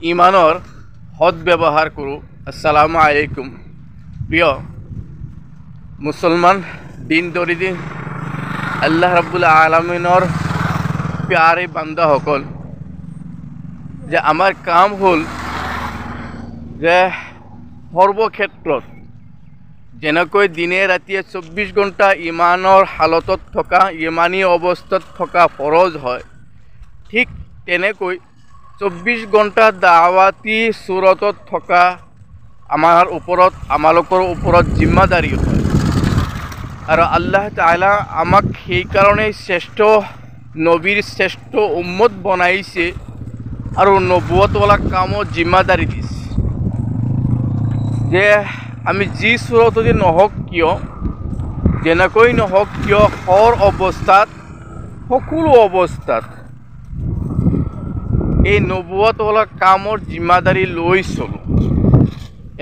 ইমানৰ সৎ ব্যৱহাৰ কৰোঁ। আসসালামু আলাইকুম। প্ৰিয় মুছলমান দিন দৰিদি আল্লাহ ৰাব্বুল আলমিনৰ প্যাৰে বান্দাসকল, যে আমাৰ কাম হ'ল যে সৰ্বক্ষেত্ৰত যেনেকৈ দিনে ৰাতিয়ে 24 ঘণ্টা ইমানৰ হালতত থকা, ইমানী অৱস্থাত থকা ফৰজ হয়, ঠিক তেনেকৈ 24 ঘণ্টা দাৱাতি চুৰতত থকা আমাৰ ওপৰত, আমালোকৰ ওপৰত জিম্মাদাৰী হয়। আৰু আল্লাহ তাআলা আমাক সেইকাৰণেই শ্ৰেষ্ঠ নবীৰ শ্ৰেষ্ঠ উম্মত বনাইছে আৰু নবুৱতৱালা কামত জিম্মাদাৰী দিছে যে আমি যি চুৰততে নহওক কিয়, যেনেকৈ নহওক কিয়, সৰ অৱস্থাত, সকলো অৱস্থাত এই নবুৱতৱালা কামৰ জিম্মাদাৰী লৈ চলোঁ।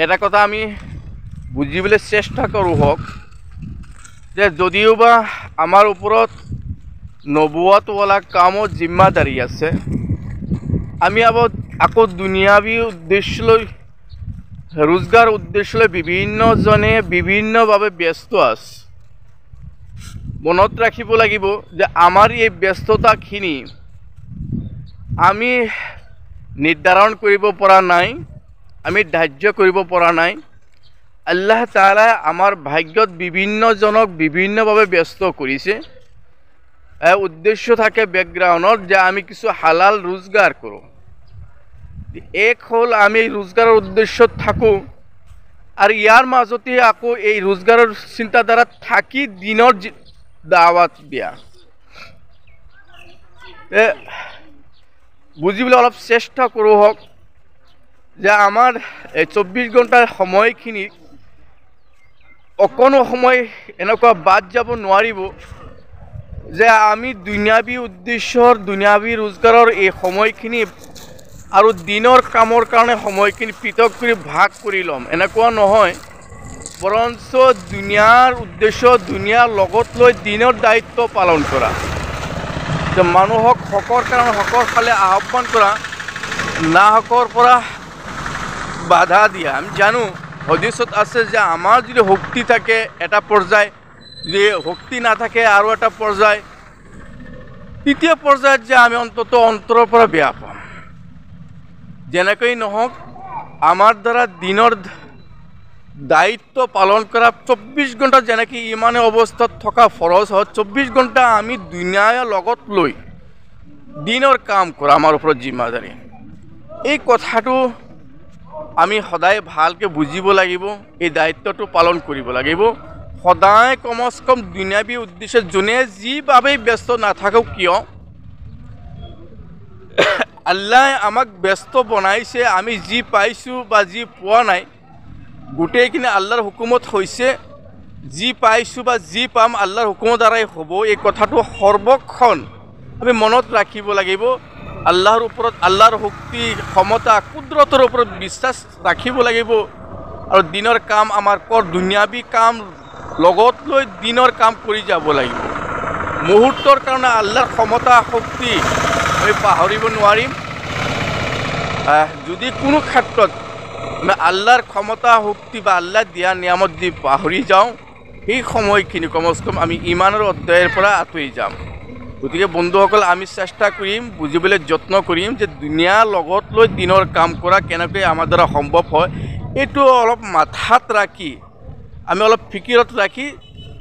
এটা কথা আমি বুজিবলৈ চেষ্টা কৰোঁ হওক যে যদিওবা আমাৰ ওপৰত নবুৱতৱালা কামত জিম্মাদাৰী আছে, আমি আকৌ দুনিয়াবী উদ্দেশ্যলৈ, ৰোজগাৰ উদ্দেশ্যলৈ বিভিন্নজনে বিভিন্নভাৱে ব্যস্ত আছে। মনত ৰাখিব লাগিব যে আমাৰ এই ব্যস্ততাখিনি আমি নিৰ্ধাৰণ কৰিব পৰা নাই, আমি ধাৰ্য কৰিব পৰা নাই। আল্লাহ তাআলাই আমাৰ ভাগ্যত বিভিন্নজনক বিভিন্নভাৱে ব্যস্ত কৰিছে। উদ্দেশ্য থাকে বেকগ্ৰাউণ্ডত যে আমি কিছু হালাল ৰোজগাৰ কৰোঁ। এক হ'ল আমি ৰোজগাৰৰ উদ্দেশ্যত থাকোঁ, আৰু ইয়াৰ মাজতে আকৌ এই ৰোজগাৰৰ চিন্তাধাৰাত থাকি দিনৰ দাৱাত দিয়া। বুজিবলৈ অলপ চেষ্টা কৰোঁ হওক যে আমাৰ এই 24 ঘণ্টাৰ সময়খিনি অকণো সময় এনেকুৱা বাদ যাব নোৱাৰিব যে আমি দুনিয়াবী উদ্দেশ্যৰ, দুনিয়াবী ৰোজগাৰৰ এই সময়খিনি আৰু দিনৰ কামৰ কাৰণে সময়খিনি পৃথক কৰি ভাগ কৰি ল'ম, এনেকুৱা নহয়। বৰঞ্চ দুনিয়াৰ উদ্দেশ্য দুনিয়াৰ লগত লৈ দিনৰ দায়িত্ব পালন কৰা, যে মানুহক হকৰ কাৰণে হকৰ ফালে আহ্বান কৰা, নাহকৰ পৰা বাধা দিয়া। আমি জানো হদিছত আছে যে আমাৰ যদি শক্তি থাকে এটা পৰ্যায়, যদি শক্তি নাথাকে আৰু এটা পৰ্যায়, তৃতীয় পৰ্যায়ত যে আমি অন্ততঃ অন্তৰৰ পৰা বেয়া পাম। যেনেকৈ নহওক আমাৰ দ্বাৰা দিনৰ দায়িত্ব পালন কৰা 24 ঘণ্টা যেনেকৈ ইমানে অৱস্থাত থকা ফৰজ হয়, 24 ঘণ্টা আমি দুনিয়াৰ লগত লৈ দিনৰ কাম কৰা আমাৰ ওপৰত জিম্মাদাৰী। এই কথাটো আমি সদায় ভালকৈ বুজিব লাগিব, এই দায়িত্বটো পালন কৰিব লাগিব। সদায় কমচ কম দুনিয়াবী উদ্দেশ্যে যোনে যিবাবেই ব্যস্ত নাথাকক কিয়, আল্লাহে আমাক ব্যস্ত বনাইছে। আমি যি পাইছোঁ বা যি পোৱা নাই গোটেইখিনি আল্লাহৰ হুকুমত হৈছে। যি পাইছোঁ বা যি পাম আল্লাহৰ হুকুমৰ দ্বাৰাই হ'ব। এই কথাটো সৰ্বক্ষণ আমি মনত ৰাখিব লাগিব। আল্লাহৰ ওপৰত, আল্লাহৰ শক্তি, ক্ষমতা, কুদৰতৰ ওপৰত বিশ্বাস ৰাখিব লাগিব। আৰু দিনৰ কাম আমাৰ কৰ, দুনিয়াবী কাম লগত লৈ দিনৰ কাম কৰি যাব লাগিব। মুহূৰ্তৰ কাৰণে আল্লাহৰ ক্ষমতা, শক্তি আমি পাহৰিব নোৱাৰিম। যদি কোনো ক্ষেত্ৰত আমি আল্লাহৰ ক্ষমতা, শক্তি বা আল্লাহ দিয়া নিয়ামত যদি পাহৰি যাওঁ, সেই সময়খিনি কমচ কম আমি ইমানৰ অধ্যায়ৰ পৰা আঁতৰি যাম। গতিকে বন্ধুসকল, আমি চেষ্টা কৰিম, বুজিবলৈ যত্ন কৰিম যে দুনিয়াৰ লগত লৈ দিনৰ কাম কৰা কেনেকৈ আমাৰ দ্বাৰা সম্ভৱ হয়, এইটো অলপ মাথাত ৰাখি আমি অলপ ফিকিৰত ৰাখি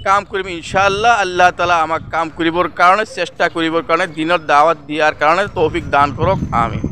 কাম কৰিম ইনশাআল্লাহ। আল্লাহ তাআলা আমাক কাম কৰিবৰ কাৰণে, চেষ্টা কৰিবৰ কাৰণে, দিনৰ দাৱাত দিয়াৰ কাৰণে তৌফিক দান কৰক। আমিন।